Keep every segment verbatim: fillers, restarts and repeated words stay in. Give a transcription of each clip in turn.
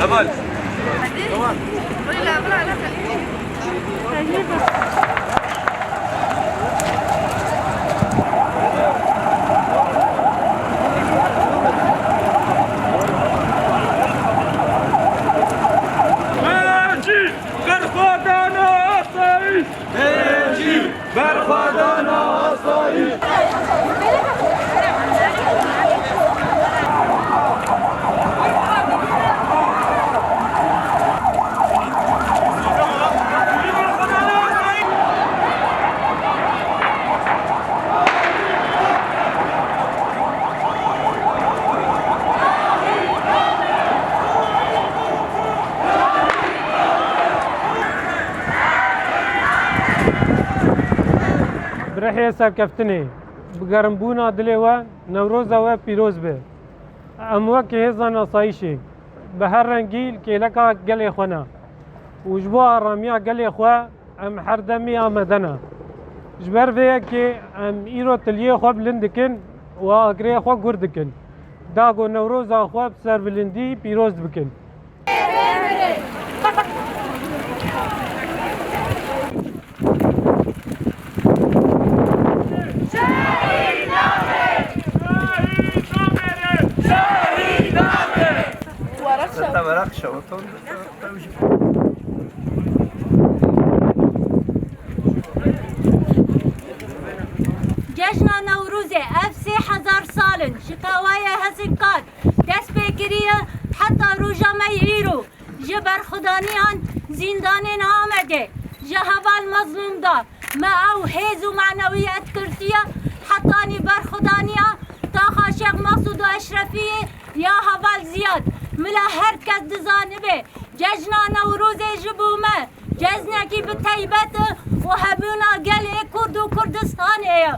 Heval. Berxwedana asayî! Berxwedana asayî! Bi rihê serkeftinê, bi germbûna dilê we Newroza we pîroz be. Em wekî hêzan asayîşê, bi her rengî li kêleka gelê xwe ne û ji bo aramiya gelê xwe em her demê amade ne. Ji ber vê yekê em îro tiliyê xwe bilind dikin û agirê xwe gur dikin. Da ku Newroza xwe bi serbilindî pîroz bikin. Cejna Newrozê ev sê hezar sal in ji qewayê Hezînkar dest pê kiriye heta roja me yê îro. Ji berxwedaniyan zîndanên Amedê, ji heval Mezlûm da me ew hêz û manewiyet girtiye, hetanî berxwedaniya taxa Şêx Mesûd û Eşrefiyê ya heval Ziyad. Mila her kes dizanibe, cejna Newrozê ji bo me cejnekî bi teybet e û hebûna gelê Kurd û Kurdistanê ye.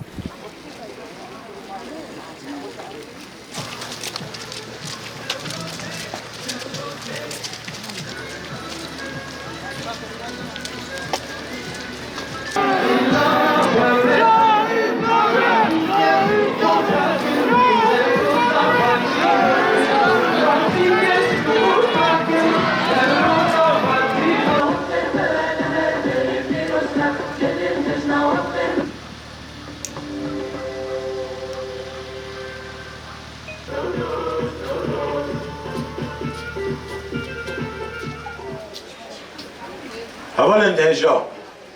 Hevalên hêja,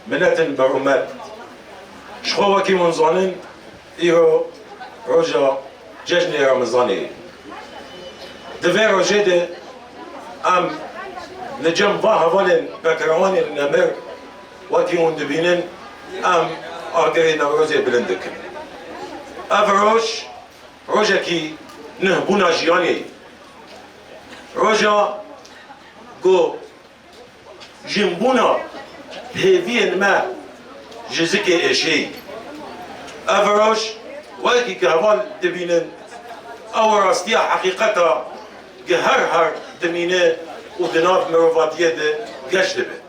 miletin bi rûmet, ji xwe wekî hûn zanin, îro roja cejnê Remezanê ye. Di vê rojê de em li cem va hevalên betewanên nemir, wekî hûn dibînin, em agirê Newrozê bilind dikin. Ev roj, rojekî nuhbûna jiyanê ye. Roja ku jinbûna hêviyên me ji zikê êşê ye. Ev roj, wekî ku heval dibînin, ew rastiya heqîqeta ku her her dimîne û di nav mirovatiyê de geş dibe.